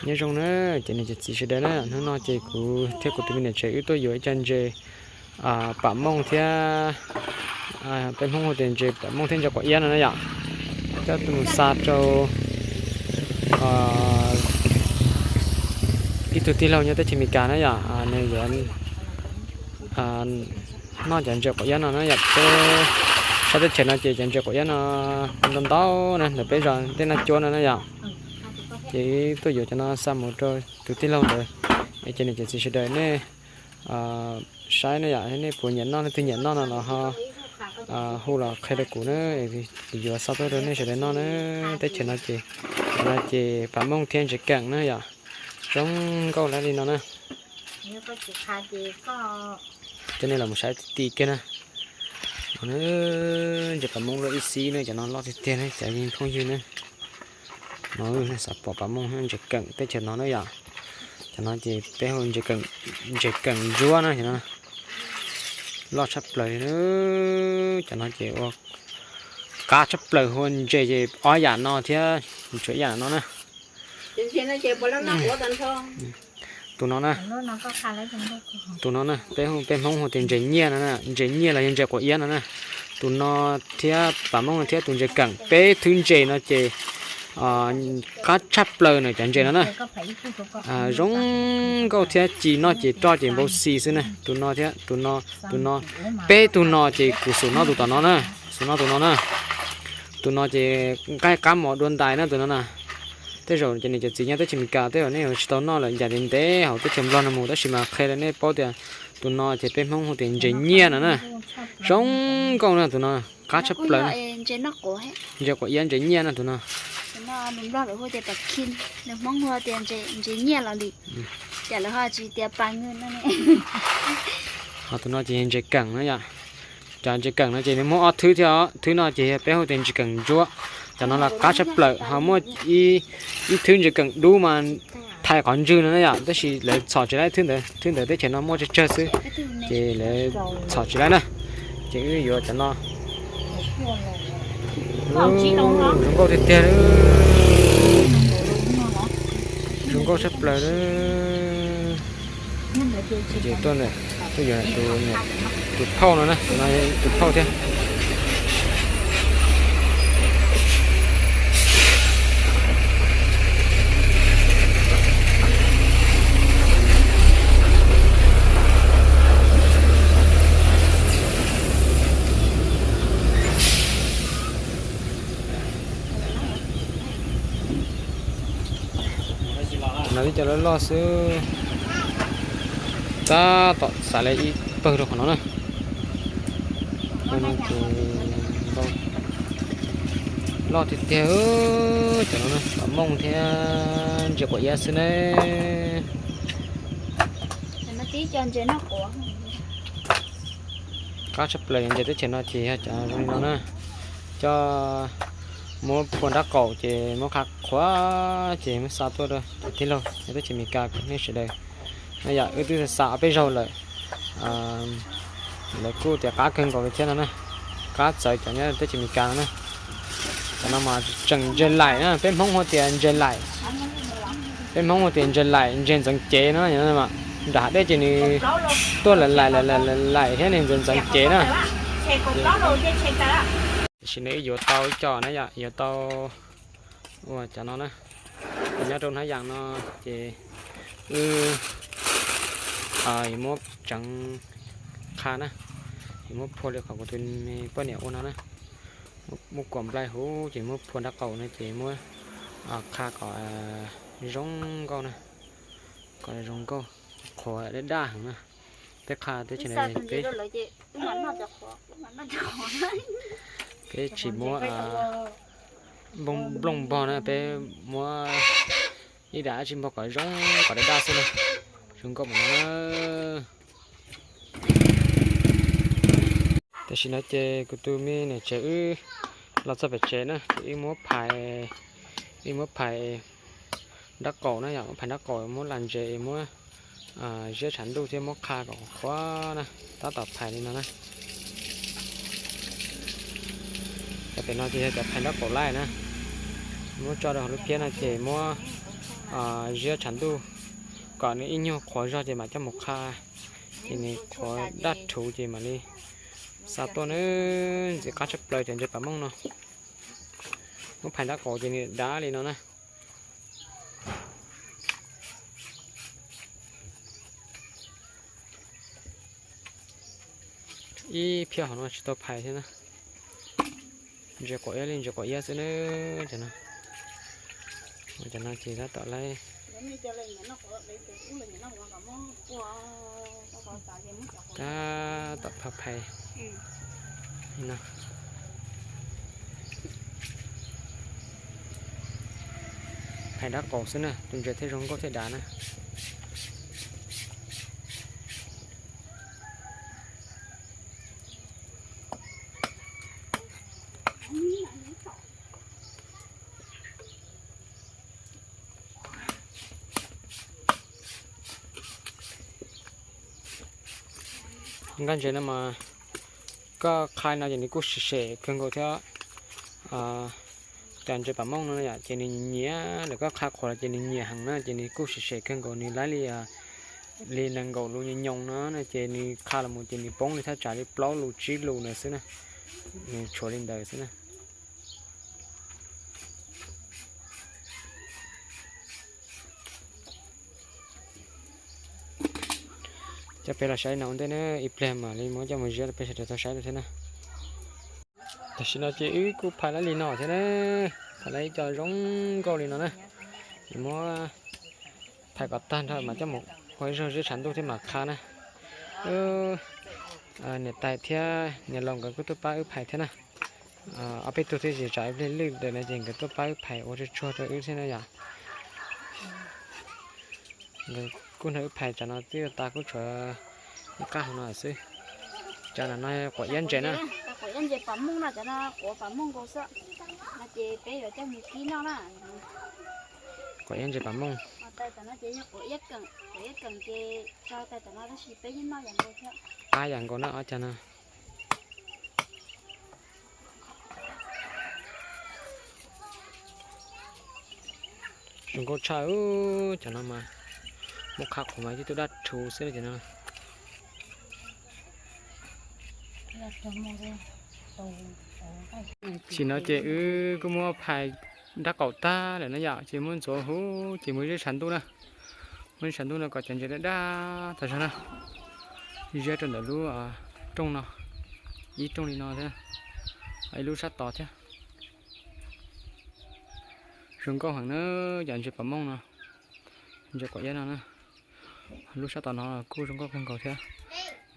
Nyob zoo na, cov niam cov txiv sawv daws na, hnub no ces kuv thiab kuv tus me niam tsev wb tuaj yuav ib co ntses pam mooj thiab, peb Hmoob hu tias ntses pam mooj thiab ntses quav iab no na yom, coj tuaj mus xa rau ib tug tij laug nyob teb chaws Amelikas na yom, nws yuav noj cov ntses quav iab no na yom. Peb sab teb chaws no ces cov ntses quav iab no ntau ntau na, ntawm peb zos tej noj cuab no na yom. Ces tuaj yuav cov no xa mus rau tus tij laug ntawd, es cov niam cov txiv sawv daws nej saib na yom, nej puas nyiam noj, leej twg nyiam noj no los ho hu los qhia rau kuv na, kuv yuav xa tuaj rau nej sawv daws noj na. Teb chaws no ces, no ces pam mooj thiab ntses keem na yom, zoo nkauj li no na. Coj nej los mus saib ti ti kiag na. No na, ntses pam mooj luaj ib xib na, cov no loj tiag tiag na cov phooj ywg na. No xav pom pam mooj ntses keem teb chaws no na yom. Cov no ces peb hu ntses keem ntsuab na, cov no loj tshaj plaws li na. Cov no ces ua qab tshaj plaws, hu ntses ces ob yam no thiab, tsuas ib yam no na. Tus no na, tus no na, peb Hmoob hu tias ntses nyiaj no na, ntses nyiaj los yog ntses quav iab no na. Tus no thiab pam mooj thiab tus ntses keem, peb thwb ntses no ces qab tshaj plaws na cov ntses no na. Zoo nkauj thiab ci noj ces roj ces npau xis xwb na. Tus no thiab tus no, tus no, peb tug no ces kuv xub noj tus tom no na, xub noj tus no na. Tus no ces nqaij qab mos dua ntais na tus no na. Tej zaum cov niam cov txiv nyob teb chaws Amelikas tej zaum nej yuav tsis tau noj lawm, ncaim ntev ntev hauv teb chaws Nplog no mus, tab sis mas qhia rau nej paub tias tus no ces peb Hmoob hu tias ntses nyiaj no na. Zoo nkauj na tus no, qab tshaj plaws na. Ntses quav iab ntses nyiaj na tus no. Ho tus no ces ntses keem na yom. Cov ntses keem no ces nws muaj ob thwb thiab, thwb no ces peb hu tias ntses keem ntsuab. Cov no los qab tshaj plaws, ho muaj ib thwb ntses keem dub mas thaiv qhov ntswg no na yom, tab sis lawv txhom tsis laib thwb ntawd, thwb ntawd teb chaws no muaj tsawg tsawg xwb, ces lawv txhom tsis laib na. Ces wb yuav cov no. Zoo nkauj tiag tiag, zoo nkauj tshaj plaws. Ces tuaj, tuaj yuav tus phauj no na, tus phauj thiab. No ib co loj loj xwb, tab tom xav li ib pawg rau qhov no na. Loj tiag tiag, cov no pam mooj thiab ntses quav iab xwb ne. Qab tshaj plaws, ntses teb chaws no ces yog cov zoo li no na. Coj muab phua nrab qaum ces muab qha qhuav ces muab xa tuaj rau cov tij laug nyob teb chaws Amelikas nej sawv daws. No yom, wb twb xa ob peb zaug lawm, lawv kuj tias qab kawg nkaus li thiab no na. Qab txawv cov nyob teb chaws Amelikas no na. Cov no mas tseem ntses laim na, peb Hmoob hu tias ntses laim. Peb Hmoob hu tias ntses laim, ntses ntxeev cev no. Nram hav dej ces nws tuaj laim laim laim laim thiab nws ntxeev ntxeev cev na. Tiam sis nws yuav tau ib co na yom, yuav tau ua cov no na. Nyob rau hnab yas no ces wb yuav muab tseev qha na, yuav muab phua li qhov kuv tus me poj niam ua no na. Muab kuam nplai huv ces muab phua nrab qaum no ces muab qha kom zoo nkauj na, kom zoo nkauj, qhuav daj daj heev na. Peb qha teb chaws no peb, peb tsis muab nplooj npog na, peb muab ib dam dab tsi npog kom zoo kom daj daj xwb na, zoo nkauj mas no na. Tam sim no ces kuv tus me niam tsev wb los txog pem tsev na, ces wb muab phais, wb muab phais nrab qaum na yom, muab phais nrab qaum, muab las ntses, muab ziab tshav ntuj thiab muab qha kom qhuav na, tab tom phais li no na. Cov pem no ces yog cov phais nrab qaum laij na, muab tso rau hauv lub phiab no ces muab ziab tshav ntuj kom nws ib nyuag qhuav zog ces mam coj mus qha, ces nws qhuav daj rhuv ces mam li xa tuaj na. Ntxim qab tshaj plaws cov ntses pas mooj no. Muab phais dab qaum ces nws dav li no na. Ib phiab hauv no tsis tau phais thiab na. Ntses quav iab li ntses quav iab xwb na. Cov no, cov no ces tab tom laib, tab tom phais phais no. Phais dab qaum xwb na, tus ntses thiaj zoo nkauj thiaj dav na. Nkaj ntses no mas koj qha no ces nws kuj sim sem kawg nkaus thiab. Cov ntses pas mooj no yom ces nws nyiam, lawv koj qha qhuav los ces nws nyiam heev na, ces nws kuj sim sem kawg nkaus, nws laib li, li nees nkaum lus nyoos nyoos no na, ces nws qha los mus ces nws poob li thaj tsam li plaub lus tsib lus ntawd xwb na, nws tshuav li ntawd xwb na. Coj peb los saib no ua ntej na, ib pliag mam li muab coj mus ziab rau peb sawv daws tau saib thiab na. Tam sim no ces wb kuj phais laib li no thiab na, phais laib ib co zoo nkauj li no na. Ces muab phais kom tag nrho mas coj mus ua ib zaug ziab tshav ntuj thiab mam qha na. Niam tais thiab niam laus nkawd kuj tuaj pab wb phais thiab na. Ob peb tug thiab ces tsam ib pliag lwj ntawm no ces nkawd tuaj pab wb phais ua tsuag tsuag rau wb thiab na yom. Nkawd kuj nrog wb phais, tsam no twb tas kuj tshuav ib qab hauv no xwb. Cov no quav iab ntses na. Quav iab ntses pas mooj no, cov no quav pas mooj nkaus xwb. No ces peb yuav coj mus kib noj na. Quav iab ntses pas mooj. Ho tais tom no ces yog quav iab keem, quav iab keem ces tso tais tom no tab sis peb yeej noj yam nkaus thiab. Qab yam nkaus na ob cov no. Zoo nkauj tshaj, cov no mas muab qha qhuav mas ib tug daj rhuv xwb cov no. Tam sim no ces wb kuj muab phais dab qaum tag lawm na yom, ces muab ntxuav huv ces muab ziab tshav ntuj na. Muab ziab tshav ntuj no kom cov ntses daj daj tas zog na. Ziab rau ntawm lub rooj no, ib rooj li no thiab, ib lub sab tod thiab. Zoo nkauj heev na, cov ntses pas mooj no, ntses quav iab no na. Lub sab tom no kuj zoo nkauj kawg nkaus thiab.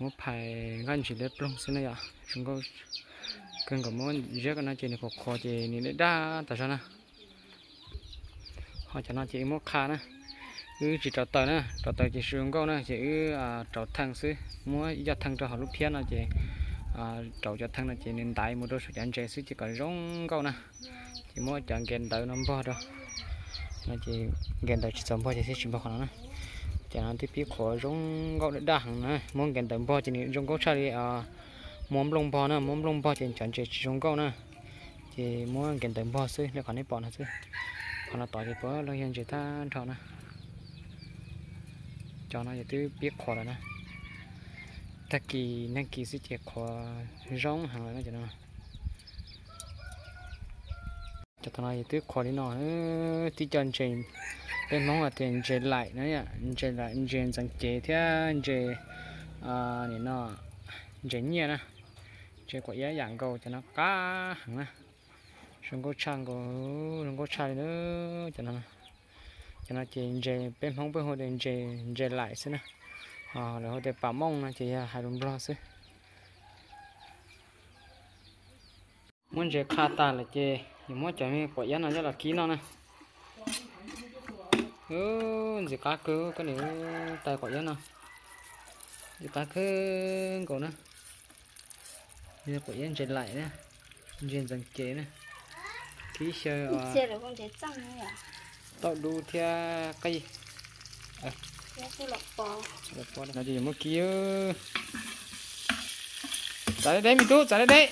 Muab phais nqaij ntsis liab ploog xwb na yom, zoo nkauj kawg nkaus. Muab ziab no ces nws qhuav qhuav ces nws daj daj tas zog na. Ho cov no ces wb muab qha na, wb tsis rauv taws na, rauv taws ces tsis zoo nkauj na, ces wb rauv thee xwb, muab ib co thee rau hauv lub phiab no ces rauv cov thee no ces nws ntaiv mus rau saum cov ntses xwb ces kom zoo nkauj na. Ces muab cov nkev ntawv no npog rau, no ces nkev ntawv tsis txaus npog ces thiaj tsis npog qhov no na. Ces no twb pib qhuav zoo nkauj daj daj heev na, muab nkev ntawv npog ces nws zoo nkauj tshaj li muab nplooj npog na, muab nplooj npog ces cov ntses tsis zoo nkauj na. Ces muab nkev ntawv npog xwb li qhov nej pom no xwb. Qhov no tod ces puav leej yog ntses tag nrho na. Cov no ces twb pib qhuav lawm na. Tag kis nag kis xwb ces qhuav zoo heev lawm na cov no. Cov tom no ces twb qhuav li no, tib co ntses, peb Hmoob tias ntses laim na, ntses laim, ntses ntxeev cev thiab ntses, nim no, ntses nyiaj na, ntses quav iab yam nkaus, cov no qab heev na, zoo nkauj tshaj nkaus, zoo nkauj tshaj li na, cov no. Cov no ces ntses peb Hmoob peb hu tias ntses, ntses laim xwb na, ho lawv hu tias pas mooj no ces yog hais lus Nplog xwb. Muab ntses qha tas lawm ces yuav muab cov me quav iab no coj los kib noj na. Ntxim qab kawg koj niam, tais quav iab no, ntxim qab kawg nkaus na. Quav iab ntses laim na, ntses ntxeev cev na, kib xyaw tauj dub thiab qij. No ces yuav muab kib. Txav deb deb me tub, txav deb deb.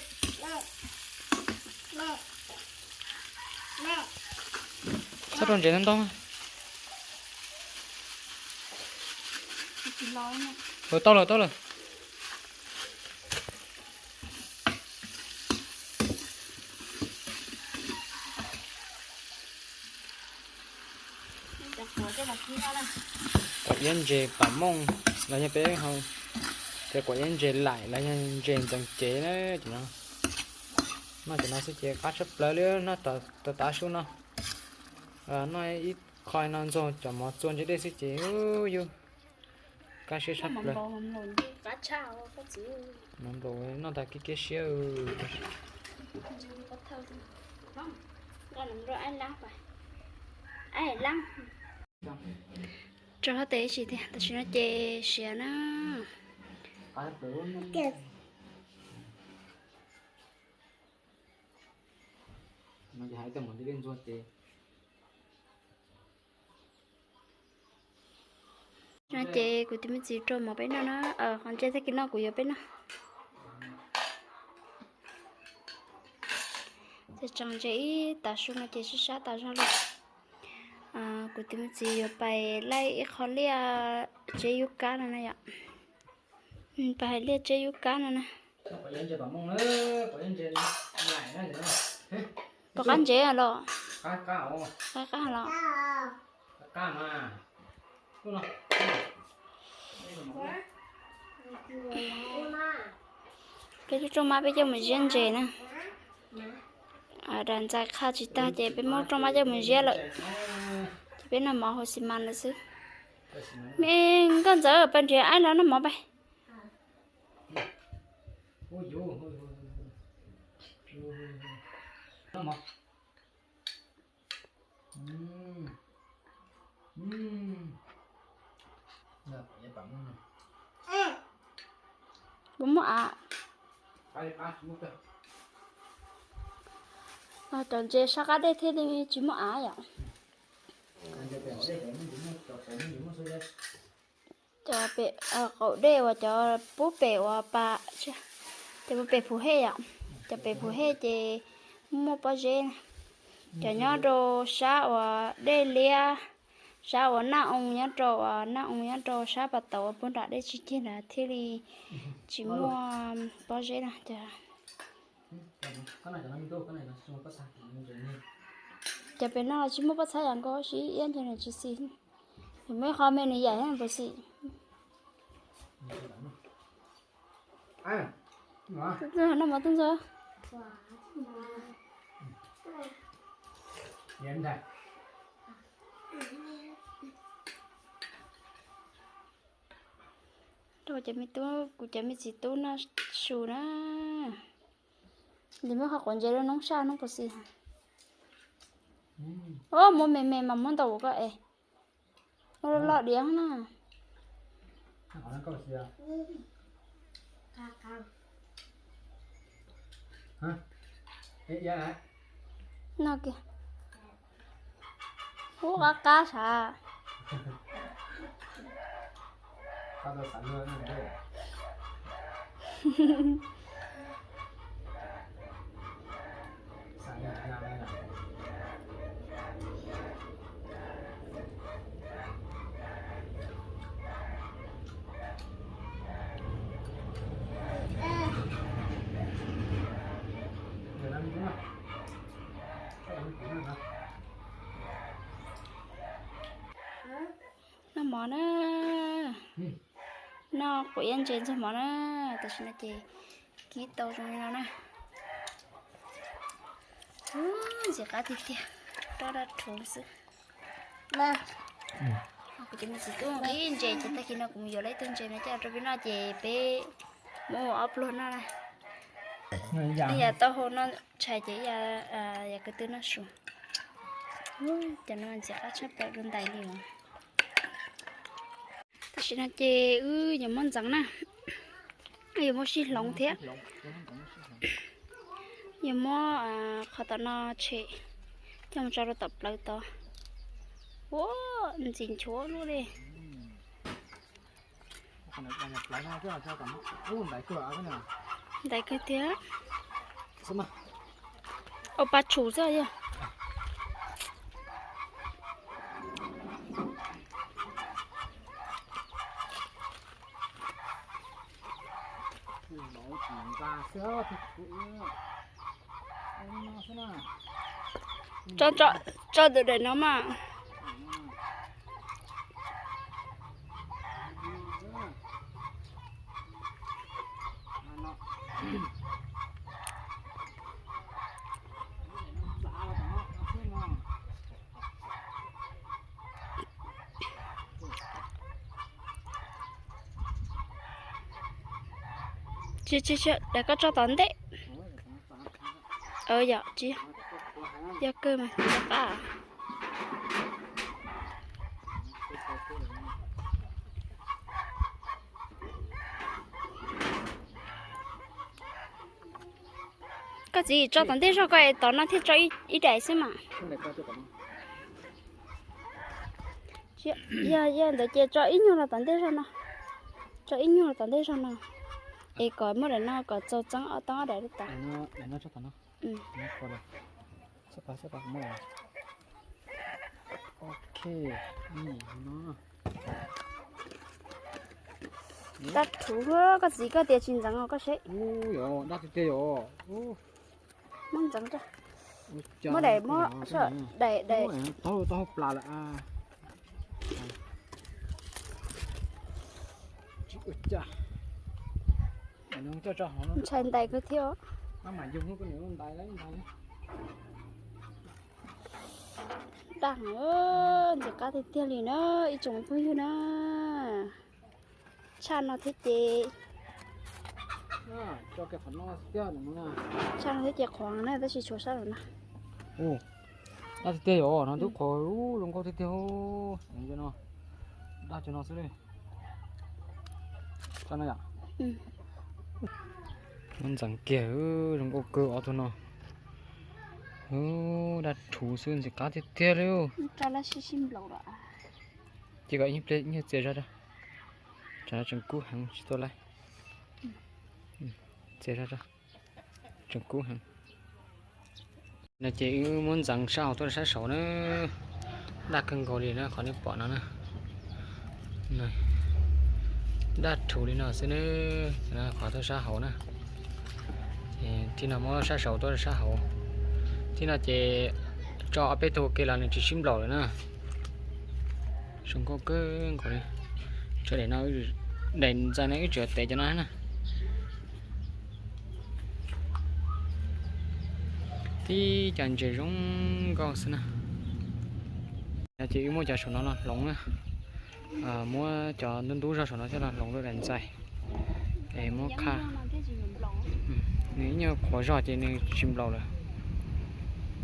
Txhob rau ntses ntau ntau. Tau lawm, tau lawm. Kuam iab ntses pam mooj los yog peb ho tias kuam iab ntses laim los yog ntses ntxeev cev na. Noj cov no xwb ces qab tshaj plaws li, noj tav tav su no. Noj ib qho no ntxuag cov mov txua ntse dej xwb ces yus kaj siab tshaj plaws. Mov nplaum noj tag kiv kiab siab. Rau hauv tes ib sim tiag, tam sim no ces siav na. No ces kuv tus me txiv rau mov peb noj na, qhov ntses tag kis no kuv yuav peb noj. Ces tseem ntses ib tav su no ces sib sab tas zog li. Kuv tus me txiv yuav pais laij ib qho liaj tseb yub kab no na yom. Pais hais liaj tseb yub kab no na. Pom qab ntsev los? Qab qab los? Peb lub rooj mab peb coj mus ziab ntses na. Dam ntxais qha tsis tag ces peb muab rooj mab coj mus ziab lawm. Ces peb noj mov hauv xi mas lawm xwb. Me nkauj ntxawm, pab nrhiav aib los noj mov pab. Puas muaj av? Cov ntses sab qab dej thiaj li tsis muaj av yom. Cov pem qaum dej uas cov pub pem uas pas, cov pub pem Phuv Hej yom. Cov pem Phuv Hej ces muaj pob zeb na. Cov nyob rau sab uas dej liab, sab uas Naj Oo nyob rau, uas Naj Oo nyob rau sab pas tauv uas puag nram dej tsig ceg nrad thiaj li tsis muaj pob zeb na. Cov pem no los tsis muaj pob txhab yam nkaus, sib iab ntshe nws tsis xis. Muaj ib qho me nws yaim thiab nws puas xis. Noj mov tub ntxawg. Rau cov me tub, kuv cov me txiv tub noj su na. Ces muab qhov quav ntses rau noob saj noob puas xis. Ub, muab me me mas muab ntau ua koj es. Ua loj diav na. Noj kiag. Ub, qab qab sav. Noj mov na. Noj quav iab ntses ntxuag mov na. Tam sim no ces kib tau zoo li no na. Ntxim qab tiag tiag, roj daj rhuv xwb. Kuv cov me txiv tub nqhis ntses ces tag kis no kuv mus yuav lawm ib tug ntses no coj rau peb noj ces peb muab ua ob pluag noj na. Ib yam tau hau noj tshais ces ib yam ko tw noj su. Cov no ntxim qab tshaj plaws dua ntais li os. Tam sim no ces wb yuav muab ntxeev na, wb yuav muab sib hloov thiab. Yuav muab qhov tom no tshem coj mus tso rau tom plawv tod. Ua ntxim nchuav luaj li. Ntais kawg thiab. Ua pa tshum xwb yog. Tso, tso tus daim no mas. Tsis, tsis, tsis, daim koj tso tom ntej. Yog, tsis yog, yog kawg mas tsis nco qab. Koj txiv, tso tom ntej zog, koj es tom no thiaj tso ib daim xwb mas. Yog, yog ntawd ces tso ib nyuag los tom ntej zog no. Tso ib nyuag los tom ntej zog no, es kom muab daim no kom txaus txeeb ob toob ob daim li tom. Dab rhuv, koj txiv, koj tias tsis ntxeev os, koj seb. Dab tiag tiag yom. Muab ntxeev, muab daim, muab daim, daim. Tau hauj plas lawm. Ntshai ntais kawg thiab. Daj, ntxim qab tiag tiag li na, ib tsoom phooj ywg na. Tshaj no thiab ces, tshaj no thiab ces qhuav na, tab sis tshuav sab lawm na. Daj tiag tiag yom, no twb qhuav zoo nkauj tiag tiag. Daj cov no xwb. Muab ntxeev kiag, zoo nkauj kawg ob tug no. Daj rhuv xwb, ntxim qab tiag tiag li. Ces kom ib nyuag txias zog rau, tsam no tseem kub heev tsis tau laib. Txias zog rau, tseem kub heev. No ces wb muab ntxeev sab hauv tuaj rau sab saud na. Daj kawg nkaus li na, qhov nej pom no na. Daj rhuv li no xwb na. Qhov tuaj sab hauv na. Thib no muab sab saud tuaj rau sab hauv. Thib no ces tso ob peb tug ke los nws tsis sib nplaum lawm na. Zoo nkauj kawg nkaus li. Tshuav daim no, daim ntxaws no wb tsuas tev cov no na. Tib cov ntses zoo nkauj xwb na. No ces wb muab cov saum no los hloov na. Muab cov ntub ntub zog saum no thiab los hloov rau daim ntxaws es muab qha. Nws ib nyuag qhuav zog ces nws tsis nplaum lawm.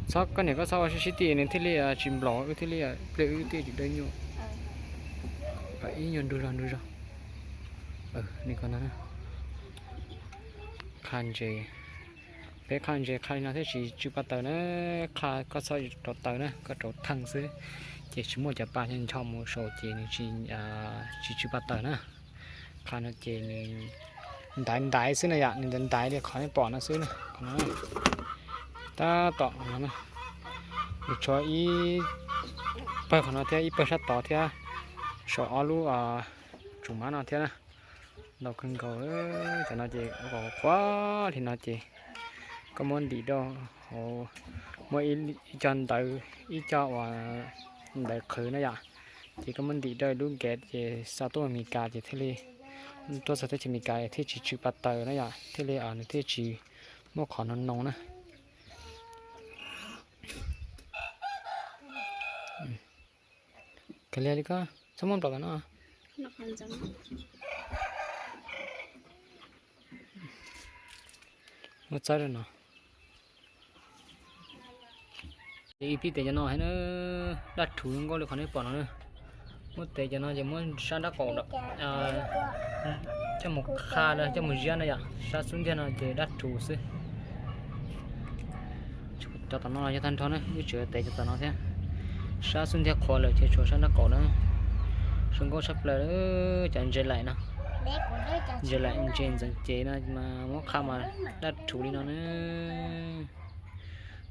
Txhob, koj niam koj txhob ua sib sib tim nws thiaj li tsis nplaum, wb thiaj li pliag wb thiaj tsis dawb nyuag. Ib nyuag nrug zog nrug zog. Nws ko no, qha ntses. Peb qha ntses qha li no thiaj tsis tsw pa taws na. Qha koj txhob rauv taws na, koj rauv theej xwb, ces tsis muaj cov pa ncho mus saud ces nws tsis tsw pa taws na. Qha no ces nws ntaiv ntaiv xwb na yom, nws ntaiv ntaiv li qhov nej pom no xwb na. Tab tom no, nws tshuav ib pawg qhov no thiab ib pawg sab tod thiab, saum ob lub tsum mab no thiab na. Ntau kawg nkaus. Cov no ces ua kom qhuav li no ces koj muab ntim rau hauv, muab ib co ntawv, ib co uas ntawv qhwv na yom, ces koj muab ntim rau lub nkev ces xa tuaj Amelikas ces thiaj li, tuaj txog teb chaws Amelikas thiaj tsis tsw pa taws na yom, thiaj li nws thiaj tsis muaj qhov no no na. Kawg li ko, txhob muab nplaum tom no. Muab txawb rau no. Ces ib pliag tes cov no na, daj rhuv zoo nkauj li qhov nej pom no na. Muab tes cov no ces muab sab nraub qaum coj mus qha, coj mus ziab na yom. Sab xub ntiag no ces daj rhuv xwb. Cov tom no yog tag nrho na, wb tseem tes cov tom no thiab. Sab xub ntiag qhuav lawm ces tshuav sab nraub qaum na. Zoo nkauj tshaj plaws, cov ntses laim no. Ntses laim, ntses ntxeev cev no mas muab qha mas daj rhuv li no na.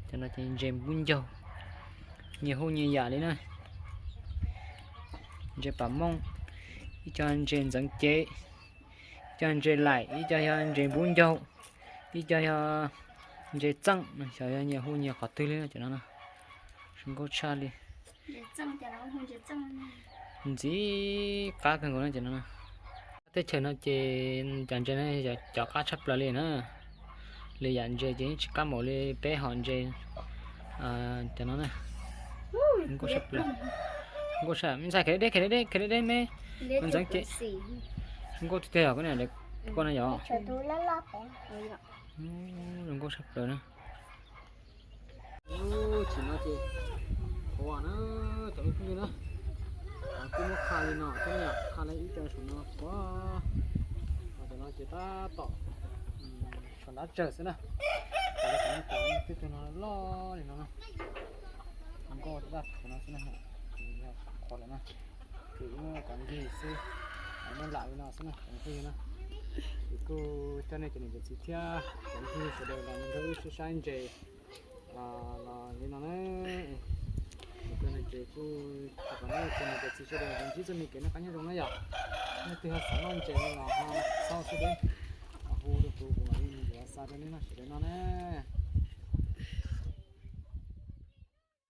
Cov no ces ntses npub ncaug, nyias hu nyias yam li na. Ntses pam mooj, ib co ntses ntxeev cev, ib co ntses laim, ib co yog ntses npub ncaug. Ib co yog ntses txeej, xyov yog nyias hu nyias qhov twg li no cov no na. Zoo nkauj tshaj li. Ntxim qab kawg nkaus na cov no na. Teb chaws no ces cov ntses no yog cov qab tshaj plaws li na. Lwm yam ntses ces yeej tsis qab npaum li peb hom ntses cov no na. Zoo nkauj tshaj plaws. Zoo nkauj tshaj, me ntxhais khaws deb deb, khaws deb deb, khaws deb deb me. Ntxeev ces zoo nkauj tiag tiag yog koj niam, koj no yog. Zoo nkauj tshaj plaws na. Tsim no ces qhuav na, cov me phooj ywg na, kuj muab qha li no xwb na yom, qha li ib co saum no qhuav. Cov no ces tab tom tshuav nrab tsawg xwb na. Cov no twb tug no loj li no na. Nkauj tab tom no xwb na, qhuav lawm na. Ces muab cov nkig xwb, muab lam li no xwb na cov me phooj ywg na. Ces kuj coj nej cov niam cov txiv thiab cov phooj ywg sawv daws los nrog wb saib ntses los li no na. Ces kuj thov kom nej cov niam cov txiv sawv daws ntsib txoj me kev noj qab nyob zoo na yom. Nej twg ho xav noj ntses no los ho txhob xwb deb, hu rau kuv, kuv mam li yuav xa rau nej noj sawv daws noj na.